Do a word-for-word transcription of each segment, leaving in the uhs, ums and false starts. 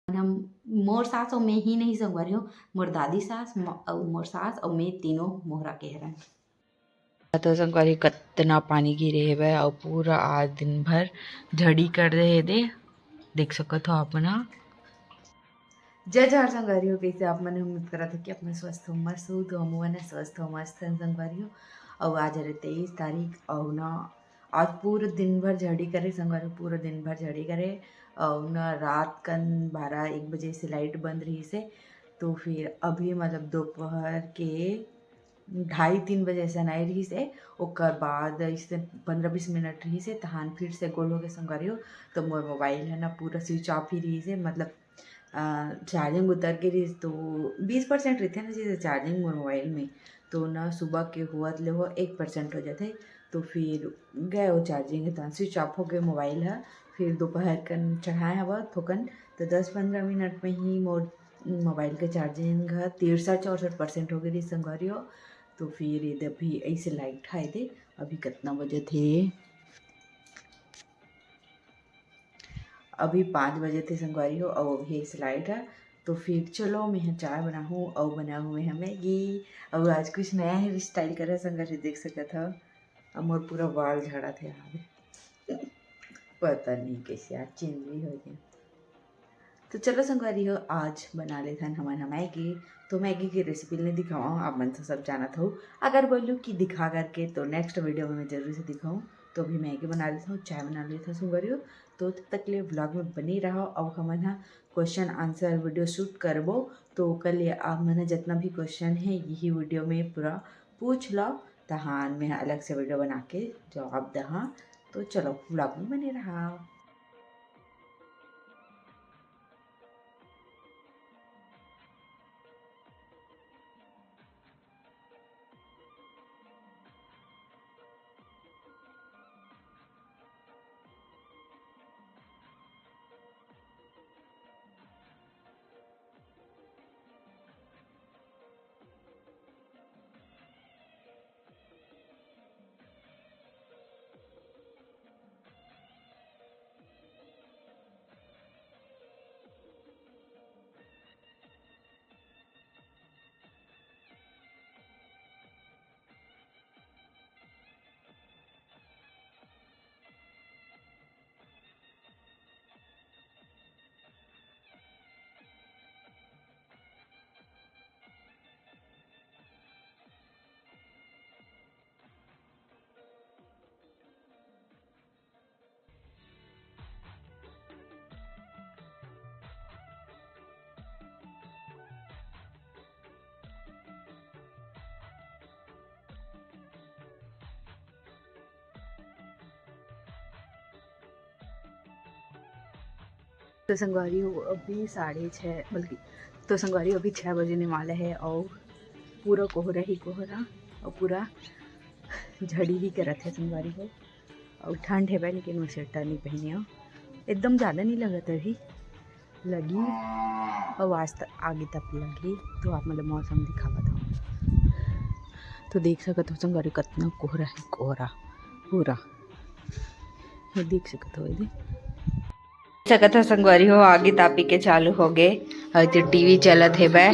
हम, मोर सास अउ मैं ही नहीं संगवारी हो, मोर दादी सास म-, अउ मोर सास अउ मैं तीनों मोहरा के हरन। तो संगवारी कतना पानी गिरे हेवय अउ पूरा आज दिन भर झड़ी कर दे हे दे, देख सकत हो आप मन ह। जय जोहार संगवारी हो, कइसे आप मन? उम्मीद करत हो कि आप मन स्वस्थ हो, मस्त हो। तो हमू मन स्वस्थ हो, मस्त हन संगवारी हो। अउ आज हरे तेईस तारीख अउ ना आज पूरा दिन भर झड़ी करे संगवारी हो, पूरा दिन भर झड़ी करे। अउ ना रात कन बारह एक बजे से लाइट बंद रहिस हे, तो फिर अभी मतलब दोपहर के ढाई तीन बजे अइसन आए रहिस हे। ओकर बाद अइसे पंद्रह बीस मिनट रहिस हे, तहान फिर से गोल हो गए संगवारी हो। तो मोर मोबाइल है ना पूरा स्विच ऑफ ही रहिस हे, मतलब अ, चार्जिंग उतर के रहिस तो बीस परसेंट रहिथे ना जैसे चार्जिंग मोर मोबाइल में, तो ना सुबह के होवत ले हो एक परसेंट हो जाथे। तो फिर गए वो चार्जिंग, तो स्विच ऑफ हो गए मोबाइल ह। फिर दोपहर कन चढ़ाए हवा थोकन, तो दस पंद्रह मिनट में ही मोर मोबाइल के चार्जिंग ह तिरसठ चौसठ परसेंट हो गए रहिस संगवारी हो। तो फिर ये दे अभी ऐसे लाइट है दे, अभी कितना बजे थे, अभी पाँच बजे थे संगवारी हो, अउ अभी ऐसे लाइट है। तो फिर चलो मैं ह चाय बनाहूँ अउ बनाहूँ मैं ह मैगी। अउ आज कुछ नया हेयर स्टाइल करे संगवारी देख सकत हो। अब मोर पूरा बाल झड़ा थे यहाँ पे। पता नहीं कैसे आज चेंज भी हो गया। तो चलो संगवारी हो, आज बना लेथन हमन ह मैगी। तो मैगी की रेसिपी नहीं दिखाऊँ, आप मन से सब जानत हो। अगर बोलूँ कि दिखा करके तो नेक्स्ट वीडियो में मैं जरूर से दिखाऊँ। तो अभी मैगी बना लेता हूँ, चाय बना लेता हूँ संगवारी हो। तो तब तक ले ब्लॉग में बने रहो। अब हमन ह क्वेश्चन आंसर वीडियो शूट करबो, तो ओकर लिए आप मन ह जितना भी क्वेश्चन है यही वीडियो में पूरा पूछ लो, तहान मैं अलग से वीडियो बना के जवाब दहा। तो चलो ब्लॉग में बने रहा। तो संगवारी हो, अभी साढ़े छः, बल्कि तो संगवारी हो, अभी छः बजने वाला है और पूरा कोहरा ही कोहरा और पूरा झड़ी ही करत है संगवारी हो। और ठंड है बे, लेकिन मैं स्वेटर नहीं पहनी हूँ, एकदम ज़्यादा नहीं लगत अभी। लगी, अउ आज तक आगे तक लगी। तो आप मतलब मौसम दिखावत हूँ, तो देख सकत हो संगवारी, कतना कोहरा है, कोहरा पूरा। ये देख सकत हो, ये देख सकत हो संगवारी हो, आगी तापी के चालू हो गए। और तो टीवी चलत हे बे,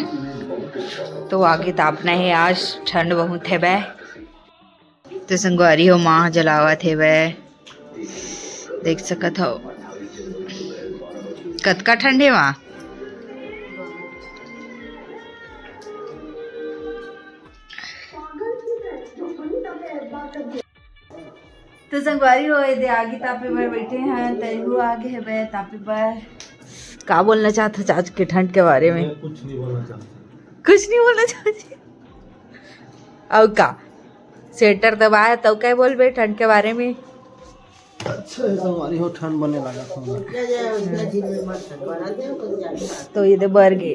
तो आगी तापना है, आज ठंड बहुत है बे। तो संगवारी हो, माँ जलावत हे बे, देख सकत हो कतका ठंड हे वहाँ। तो संगवारी हो, ये दे आगी तापे बर बैठे हैं, तैहू आगे है बे तापे बर। का बोलना चाहत हो आज के ठंड के बारे में? मैं कुछ नहीं बोलना चाहता। कुछ नहीं बोलना चाहती। अउ का, स्वेटर दबाए तो क्या बोलबे ठंड के बारे में? अच्छा है संगवारी हो, ठंड बने लगा था। तो ये दे बर गे।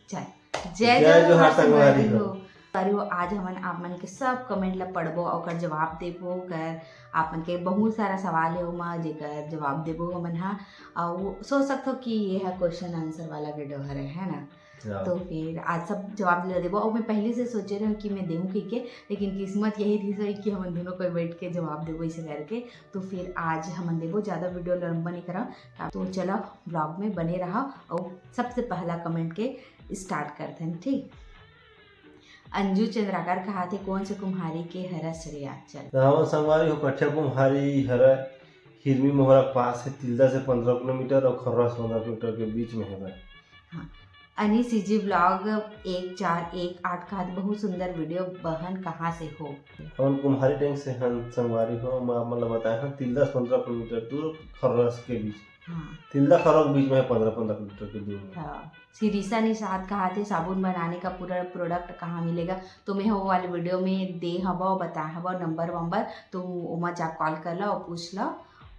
चल, जय जय जोहार जोहार संगवारी संगवारी हो। हो। संगवारी हो, आज हमन आप मन के सब कमेंट ला पढ़बो, ओकर जवाब देबो, ओकर आप मन के बहुत सारा सवाल है ओमा, जेकर जवाब देबो हमन हा। अउ सोच सकथो कि ये हा क्वेश्चन आंसर वाला वीडियो हरे, है ना? हाँ। तो फिर आज सब जवाब ला देबो। और मैं पहले से सोचे रहे कि मैं देहूँ कहिके, लेकिन किस्मत यही थी सही कि हमन दोनों कोई बैठ के जवाब देबो ऐसे करके। तो फिर आज हमन देबो, ज़्यादा वीडियो लंबा नहीं करा। तो चला, ब्लॉग में बने रहा और सबसे पहला कमेंट के स्टार्ट करते हैं, ठीक। अंजू चंद्राकर कहा थे, कौन से कुम्हारी के हरा श्रेया? चल। रावण संगवारी हो, कठिया कुम्हारी हरा हिरमी मोहरा के पास है, तिल्दा से पंद्रह किलोमीटर और खर्रा से पंद्रह किलोमीटर के बीच में है। अनी सीजी ब्लॉग एक चार एक आठ कहा थे, बहुत सुंदर वीडियो बहन, कहाँ से हो? हमन कुम्हारी टैंक से हन संगवारी हो, मैं आप मन ला बताए हन, तिल्दा से पंद्रह किलोमीटर दूर, खर्रा के बीच, हाँ। तिल्दा खर्रा के बीच में है, पंद्रह पंद्रह किलोमीटर के दूर में। हाँ। सिरिसा निषाद कहा थे, साबुन बनाने का पूरा प्रोडक्ट कहाँ मिलेगा? तो मैं वो वाले वीडियो में दे हवा और बताए हवा नंबर वंबर, तो ओमा जा कॉल कर ला और पूछ ला।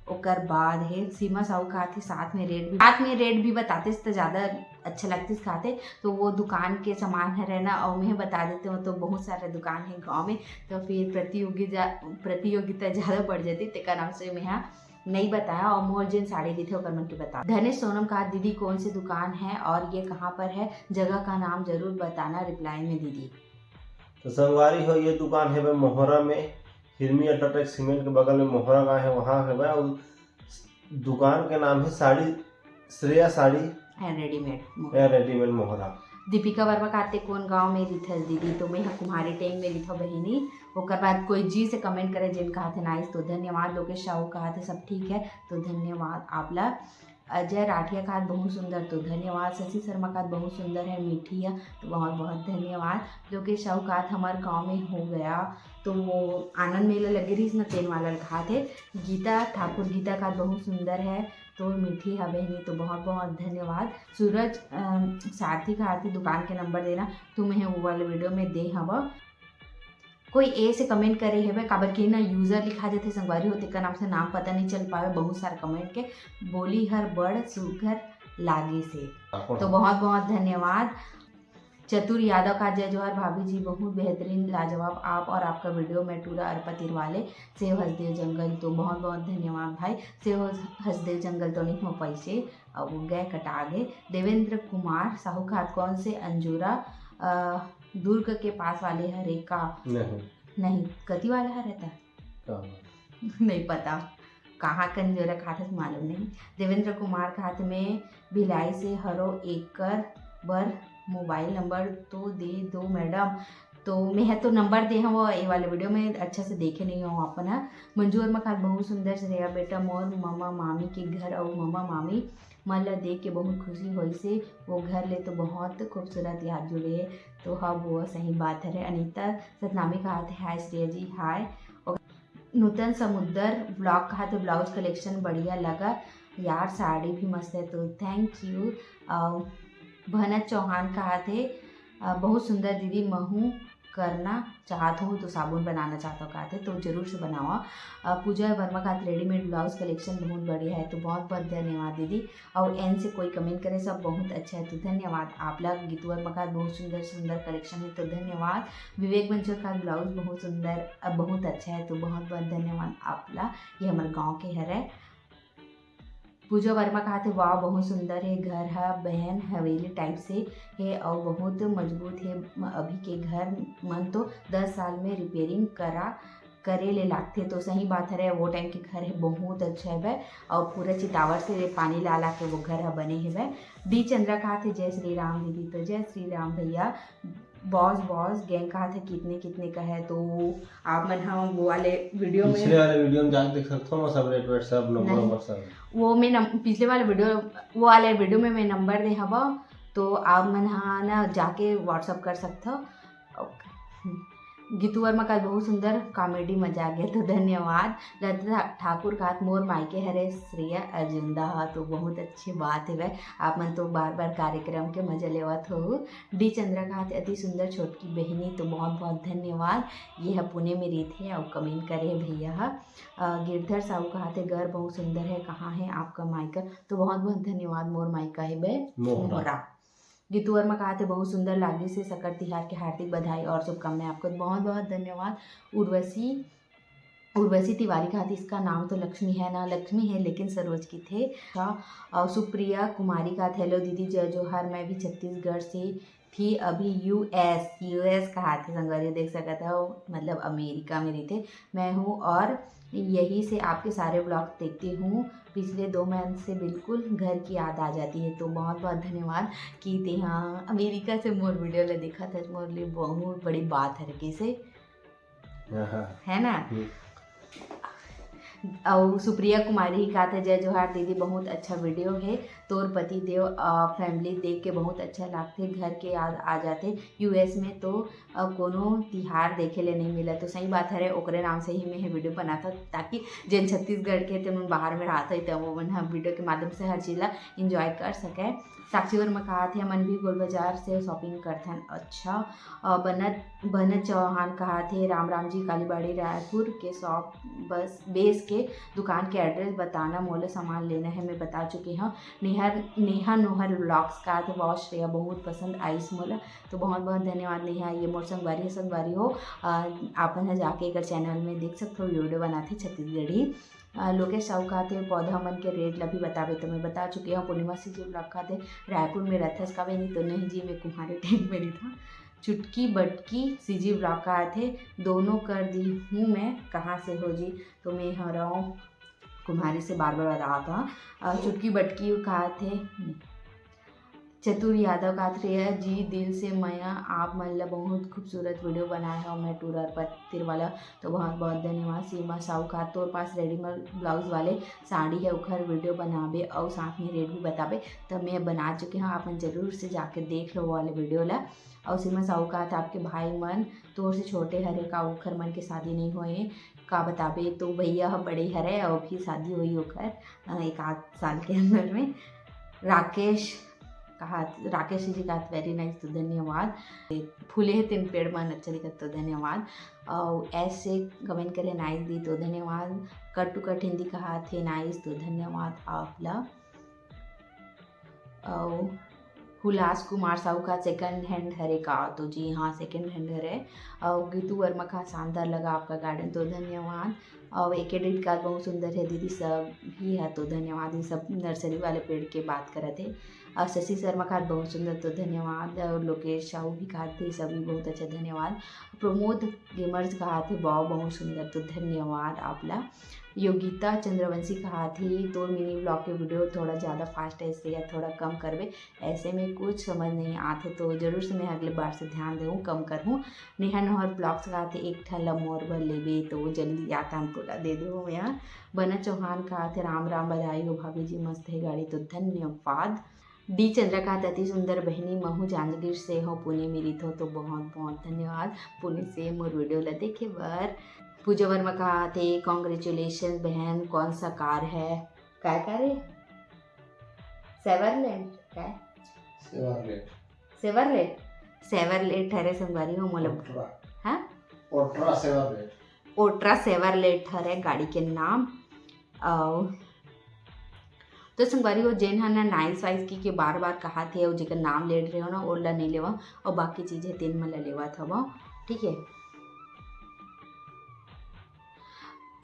ओकर बाद है सीमा साहू कहा थे, साथ में रेट भी, साथ में रेट भी बताते तो ज़्यादा अच्छा लगतीस कहा थे। तो वो दुकान के सामान है रहना और मैं बता देते हो, तो बहुत सारे दुकान है गाँव में, तो फिर प्रतियोगिता प्रतियोगिता ज़्यादा बढ़ जाती, तेकर नाम से मैं नहीं बताया। और मोर जेन साड़ी लेथे ओकर मन के बता। धनेश सोनम कहा, दीदी कौन सी दुकान है और ये कहाँ पर है, जगह का नाम जरूर बताना रिप्लाई में दीदी। तो संगवारी हो, ये दुकान है भाई मोहरा में, हिरमी अल्ट्राटेक सीमेंट के बगल में मोहरा गाँव है, वहाँ है भाई। और दुकान के नाम है साड़ी, श्रेया साड़ी है रेडीमेड। या रेडीमेड मोहरा। दीपिका वर्मा कहा थे, कौन गांव में रिथस दीदी? तो मैं ह कुम्हारी टैंक में रिथो बहिनी। ओकर बाद कोई जी से कमेंट करे जेन कहा थे नाइस, तो धन्यवाद। लोकेश साहू कहा थे सब ठीक है, तो धन्यवाद आप ला। अजय राठिया कहा बहुत सुंदर, तो धन्यवाद। शशि शर्मा कहा बहुत सुंदर है, मीठी है, तो बहुत बहुत धन्यवाद। लोकेश साहू कहा हमारे गाँव में हो गया, तो वो आनंद मेला लगे रहिस न, तेन वाला कहा थे। गीता ठाकुर, गीता कहा बहुत सुंदर है, तो मीठी है बहिनी, तो बहुत बहुत धन्यवाद। सूरज अम, सारथी कहा थे दुकान के नंबर देना, तो मैं वो वाले वीडियो में दे हवा। कोई ए से कमेंट करे हेबे, काबर कि ना यूजर लिखा जाथे संगवारी हो, तेकर नाम से नाम पता नहीं चल पावे बहुत सारे कमेंट के। बोली हर बड़ सुघर लागे से, तो बहुत बहुत धन्यवाद। चतुर यादव का जय जोहार भाभी जी, बहुत बेहतरीन, लाजवाब आप और आपका वीडियो में टूरा अरपा तिरवाले सेव हसदेव जंगल, तो बहुत बहुत धन्यवाद भाई। सेव हसदेव जंगल तो नहीं हो पैसे, अब वो गए कटा गए। देवेंद्र कुमार साहू खात कौन से अंजोरा अ, दुर्ग के पास वाले हरे का? नहीं। नहीं, कति वाला हरे ता? का? नहीं पता कहाँ कंजोरा खात है, मालूम नहीं। देवेंद्र कुमार खात में भिलाई से हरो, एकर बर मोबाइल नंबर तो दे दो मैडम। तो मैं ह तो नंबर दे हव ये वाले वीडियो में, अच्छा से देखे नहीं हो अपन ह। मंजू वर्मा खात बहुत सुंदर श्रेया बेटा, मोर ममा मामी के घर और ममा मामी मन ल देख के बहुत खुशी होइस हे। वो घर ले तो बहुत खूबसूरत याद जुड़े हे। तो हाँ, वो सही बात हरे। अनीता सतनामी कहा थे, हाय श्रेया जी, हाय। और नूतन समुद्र ब्लॉग कहा थे, ब्लाउज कलेक्शन बढ़िया लगा यार, साड़ी भी मस्त है, तो थैंक यू। भनत चौहान कहा थे, अ, बहुत सुंदर दीदी, महू करना चाहत हूँ तो साबुन बनाना चाहत हूँ कहा थे, तो जरूर से बनावा। अ, पूजा वर्मा कहा थे, रेडीमेड ब्लाउज कलेक्शन बहुत बढ़िया है, तो बहुत बहुत धन्यवाद दीदी। और एन से कोई कमेंट करे, सब बहुत अच्छा है, तो धन्यवाद आप ला। गीतू वर्मा कहा बहुत सुंदर सुंदर कलेक्शन है, तो धन्यवाद। विवेक बंसल कहा ब्लाउज बहुत सुंदर, अ, बहुत अच्छा है, तो बहुत बहुत धन्यवाद आप ला। ये हमारे गाँव के हरे। पूजा वर्मा कहा थे, वाह, बहुत सुंदर है घर ह, बहन हवेली टाइप से है और बहुत मजबूत है। म-, अभी के घर मन तो दस साल में रिपेयरिंग करा करे ले लागथे। तो सही बात हरे, वो टाइम के घर है बहुत अच्छा है और पूरा चितावर से पानी ला ला के वो घर ह बने हेबे। डी चंद्रा कहा थे, जय श्री राम दीदी, तो जय श्री राम भैया। बॉस बॉस गैंग कहा थे, कितने कितने का है, तो आप मन ह वो वाले वीडियो में, पिछले वाले वीडियो में जाके देख सकते हो, मैं सब रेट वेट सब नंबर नहीं। नंबर सब। वो मैं नम-, पिछले वाले वीडियो, वो वाले वीडियो में मैं नंबर दे हवा, तो आप मन ह ना जाके WhatsApp कर सकते हो। ओके। गीतू वर्मा का बहुत सुंदर कॉमेडी मजा आ गया, तो धन्यवाद। लता ठा-, ठाकुर कहा थे, मोर मायके हरे श्रेया अरजुंदा ह, तो बहुत अच्छी बात है। आप मन तो बार बार कार्यक्रम के मजा लेवत हो। डी चंद्रा कहा थे, अति सुंदर छोटकी बहिनी, तो बहुत बहुत धन्यवाद। ये ह पुणे में रहिथे और कमेंट करे हे भैया ह। अ, गिरधर साहू कहा थे, घर बहुत सुंदर है, कहाँ है आपका मायका? तो बहुत बहुत धन्यवाद, मोर मायका हेबे मोहरा। मोहरा। गीतू वर्मा कहा थे, बहुत सुंदर लागिस हे, सकर तिहार के हार्दिक बधाई और शुभकामनाएं आपको, बहुत बहुत धन्यवाद। उर्वशी उर्वशी तिवारी कहाथे, इसका नाम तो लक्ष्मी है ना, लक्ष्मी है लेकिन सरोज किथे। अच्छा, और सुप्रिया कुमारी कहाथे, हेलो दीदी, जय जोहार, मैं भी छत्तीसगढ़ से थी, अभी यूएस, यूएस कहाथे संगवारी, देख सकत हो, मतलब अमेरिका में रहिथे। मैं हूँ और यहीं से आपके सारे व्लॉग्स देखती हूँ। पिछले दो मंथ से बिल्कुल घर की याद आ जाती है। तो बहुत बहुत धन्यवाद कि तेहा अमेरिका से मोर वीडियो ला देखत हस, मोर लिए बहुत बड़ी बात हरे, कइसे हाँ। है ना? हम्म। अउ सुप्रिया कुमारी ही कहाथे, जय जोहार दीदी, बहुत अच्छा वीडियो है। तोर पति देव, अ, फैमिली देख के बहुत अच्छा लागथे, घर के याद आ जाथे। यूएस में तो, अ, कोनो तिहार देखे ले नहीं मिला। तो सही बात हरे, ओकरे नाम से ही मैं ये वीडियो बनाथों, ताकि जेन छत्तीसगढ़ के ते मन बाहर में रहत होही, त वो मन ह वीडियो के माध्यम से हर चीज ला एंजॉय कर सके। साक्षी वर्मा कहाथे, हमन भी गोल बाजार से शॉपिंग करथन। अच्छा, अ, बनत, बनत चौहान कहाथे, राम राम जी, कालीबाड़ी रायपुर के शॉप बस बेस के दुकान के एड्रेस बताना, मोला सामान लेना है, मैं बता चुकी हूँ। नेहा, नेहा नोहर व्लॉग्स कहाथे, वाह श्रेया, बहुत पसंद आइस मोला। तो बहुत बहुत धन्यवाद नेहा, ये मोर संगवारी है, संगवारी हो, अ, आपन ह जाके एकर चैनल में देख सकथो, वीडियो बनाथे छत्तीसगढ़ी। अ, लोकेश साहू कहाथे, पौधा मन के रेट ला भी बताबे, तो मैं बता चुकी हूँ। पूर्णिमा सीजी व्लॉग कहाथे, रायपुर में रथस का बे? नहीं तो नहीं जी, मैं कुम्हारी टेंट में रहिथों। चुटकी बटकी सीजी व्लॉग कहाथे, दोनों कर दी हूँ मैं, कहाँ से हो जी? तो मैं हरव कुम्हारी से, बार बार बतात हूँ। अ, चुटकी बटकी कहाथे, चतुर यादव कहाथे, जी दिल से मया, आप मन ला बहुत खूबसूरत वीडियो बनाए हो, मैं टूर पर तीर वाला। तो बहुत बहुत धन्यवाद। सीमा साहू कहाथे, तोर पास रेडीमेड ब्लाउज वाले साड़ी है, ओखर वीडियो बनाबे अउ साथ में रेट भी बताबे। तो मैं बना चुके हूँ, आप मन जरूर से जाके देख लो वो वाले वीडियो ला। अउ सीमा साहू कहाथे, आपके भाई मन तोर से छोटे हरे का, ओखर मन के शादी नहीं होए का बताबे? तो भैया ह बड़े हरे अउ अभी शादी होही ओखर, अ, एक आध साल के अंदर में। राकेश कहाथे, राकेश जी कहाथे, वेरी नाइस, तो धन्यवाद। फूले हे तेन पेड़ मन, अच्छा दिखत, तो धन्यवाद। अउ ऐसे कमेंट करे, नाइस दी, तो धन्यवाद। कट टू कट हिंदी कहाथे, नाइस, तो धन्यवाद आप ला। अउ हुलास कुमार साहू कहाथे, सेकंड हैंड हरे का? तो जी हाँ, सेकंड हैंड हरे। अउ गीतू वर्मा कहाथे, शानदार लगा आपका गार्डन, तो धन्यवाद। अउ एके डेट कहाथे, बहुत सुंदर है दीदी, सब ही है, तो धन्यवाद। ये सब नर्सरी वाले पेड़ के बात करत हे। अउ शशि शर्मा कहाथे, बहुत सुंदर, तो धन्यवाद। अउ लोकेश साहू भी कहाथे, सभी बहुत अच्छा, धन्यवाद। प्रमोद गेमर्स कहाथे, वाह, बहुत सुंदर, तो धन्यवाद आप ला। योगिता चंद्रवंशी कहाथे, तोर मिनी व्लॉग के वीडियो थोड़ा ज़्यादा फास्ट है, इसलिए थोड़ा कम करबे। ऐसे में कुछ समझ नहीं आथे, तो जरूर से मैं अगले बार से ध्यान देहूँ, कम करहूँ। नेहा नोहर व्लॉग्स कहाथे, एक ठन ला मोर बर लेबे, तो वो जल्दी आता हम तोला दे दूँ मैं। बना चौहान कहाथे, राम राम, बधाई हो भाभी जी, मस्त है गाड़ी, तो धन्यवाद। डी चंद्रा कहाथे, अति सुंदर बहिनी, महू जांजगीर से हो, पुणे में रहिथो, तो बहुत बहुत धन्यवाद पुणे से मोर वीडियो ला देखे बर। पूजा वर्मा कहाथे, कॉन्ग्रेचुलेशन बहन, कौन सा कार है? काय कार है? सेवरलेट? काय? सेवरलेट। सेवरलेट? सेवरलेट हरे संगवारी हो, मोला ओट्रा। हाँ? ओट्रा सेवरलेट। ओट्रा सेवरलेट हरे गाड़ी के नाम। अउ तो संगवारी हो, जेन ह ना नाइस वाइस की के बार बार कहाथे अउ जेकर नाम ले रहे हो ना, ओला नहीं लेवा, अउ बाकी चीज है तेन मन ला लेवत हवा, ठीक है।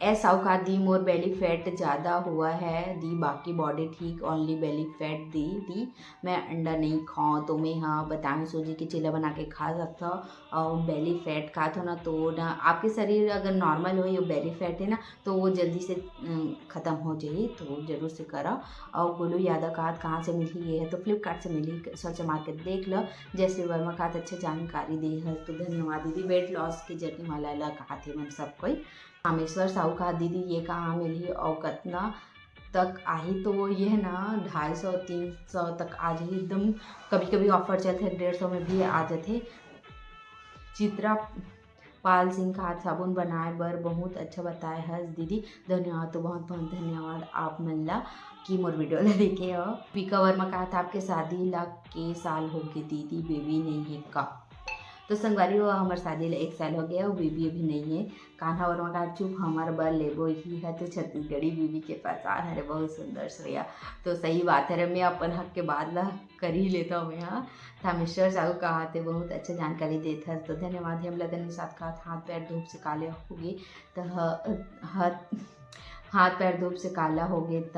ऐसा औकात दी, मोर बेली फैट ज्यादा हुआ है दी, बाकी बॉडी ठीक, ओनली बेली फैट दी, दी मैं अंडा नहीं खाऊं। तो मैं हाँ बताएं, सूजी के चीला बना के खा सकता हूँ। और बेली फैट खात हो ना, तो ना आपके शरीर अगर नॉर्मल हो, ये बेली फैट है ना, तो वो जल्दी से, अम, खत्म हो जाही। तो जरूर से करा। और गोलू यादव कहाथे, कहाँ से मिलही? ये है तो फ्लिपकार्ट से मिलही, सर्च मार के देख लो। जयश्री वर्मा कहाथे, अच्छा जानकारी दे है, तो धन्यवाद दीदी। वेट लॉस के जर्नी वाला ला कहाथे मन सब कोई। रामेश्वर साहू कहाथे, दीदी ये कहाँ मिलही और कतना तक आही? तो ये ना ढाई सौ तीन सौ तक आ जाही एकदम, कभी कभी ऑफर चलथे, डेढ़ सौ में भी आ जाथे। चित्रा पाल सिंह कहाथे, साबुन बनाए बर बहुत अच्छा बताए हस दीदी, धन्यवाद। तो बहुत बहुत धन्यवाद आप मन ला कि मोर वीडियो ला देखे हो। पीका वर्मा कहाथे, आपके शादी ला के साल हो गए दीदी, बेबी नहीं है का? तो संगवारी हो, हमर शादी ला एक साल हो गया, वो बीबी अभी नहीं है। कान्हा वर्मा कहा, "चुप, हमर बर लेबो ही है तो छत्तीसगढ़ी बीबी के पहचान है रे।" बहुत सुंदर श्रेया। तो सही बात है रे, मैं अपन हक के बात ला कर ही लेता हूँ मैं, हाँ। थामेश्वर साहू कहा थे, बहुत अच्छा जानकारी देत हस, तो धन्यवाद। हेमलता निषाद कहा, "हाथ पैर धूप से काले होगे, तो ह-, ह-, हाथ पैर धूप से काला होगे, त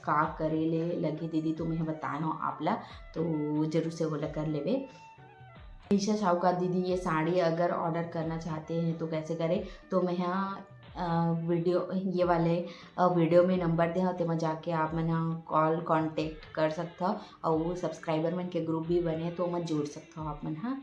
का करे ले लगही दीदी, तो मैं बताए हूँ आप ला, तो जरूर से ओला कर लेवे।" ईशा साहू का, "दीदी, ये साड़ी अगर ऑर्डर करना चाहते हैं तो कैसे करें?" तो मैं यहाँ, अ, वीडियो, ये वाले, अ, वीडियो में नंबर दे हव, तेमा जाके आप मन ह कॉल कॉन्टेक्ट कर सकथव, अउ सब्सक्राइबर मन के ग्रुप भी बने, तो ओमा जुड़ सकथव आप मन ह।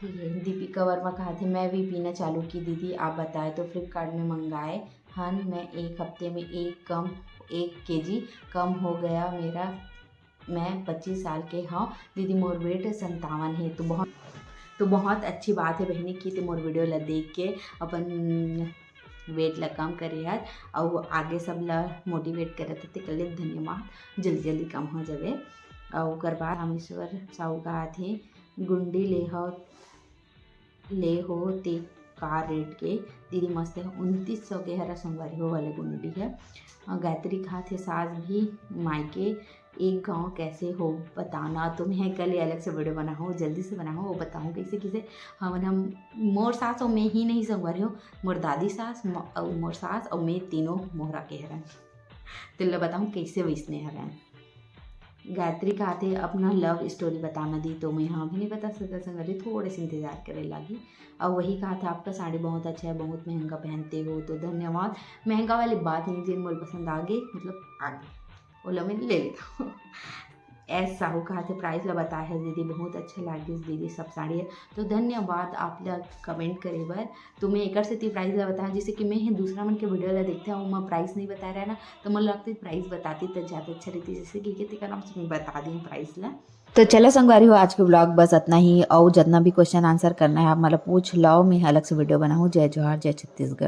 ठीक है, दीपिका वर्मा कहा थे, "मैं भी पीना चालू की दीदी, आप बताए तो फ्लिपकार्ट में मंगाए हन, मैं एक हफ्ते में एक कम, एक केजी कम हो गया मेरा, मैं पच्चीस साल के हव दीदी, मोर वेट संतावन है।" तो बहुत, तो बहुत अच्छी बात है बहिनी कि ते मोर वीडियो ला देख के अपन वेट ला कम करे हस, अउ आगे सब ला मोटिवेट करत हस, तेकर ले धन्यवाद। जल्दी जल्दी कम हो जावे। अउ ओकर बाद रामेश्वर साहू कहा थे, "गुंडी ले हो, ले हो ते का रेट के?" दीदी मस्त है, उनतीस सौ के हरा संगवारी हो वाले गुंडी है। अ, गायत्री कहा थे, "सास भी मायके एक गांव कैसे हो बताना।" तो मैं कल ये अलग से वीडियो बनाहूँ, जल्दी से बनाहूँ, वो बताहूँ कैसे कैसे हमन हम, मोर सास अउ मैं ही नहीं संगवारी हो, मोर दादी सास, म-, अउ मोर सास अउ मैं तीनों मोहरा के हरन। तेला बताहूँ कैसे वैसने हरन। गायत्री कहा थे, "अपना लव स्टोरी बताना दी।" तो मैं हाँ भी नहीं बता सकता संगवारी, थोड़े से इंतजार करे लागी। और वही कहा था, "आपका साड़ी बहुत अच्छा है, बहुत महंगा पहनते हो।" तो धन्यवाद। महंगा वाली बात नहीं, जेन मोला पसंद आ गई, मतलब आ गई, ओला मैं ले लेता हूँ। एस साहू कहा थे, "प्राइस ला बताए है दीदी, बहुत अच्छा लागिस दीदी सब साड़ी है।" तो धन्यवाद आप ला कमेंट करे बर। तो मैं एकर सेती प्राइस ला बताया, जैसे कि मैं ही दूसरा मन के वीडियो ला देखते हूँ, ओमा प्राइस नहीं बताए रहे ना, तो मोला लगता है प्राइस बताती तो ज़्यादा अच्छा रहती, जैसे कि तेकर नाम से मैं बता दी प्राइस ला। तो चला संगवारी हो, आज के ब्लॉग बस अतना ही। अउ जतना भी क्वेश्चन आंसर करना है आप मोला पूछ लव, मैं अलग से वीडियो बनाहूँ। जय जोहार, जय छत्तीसगढ़।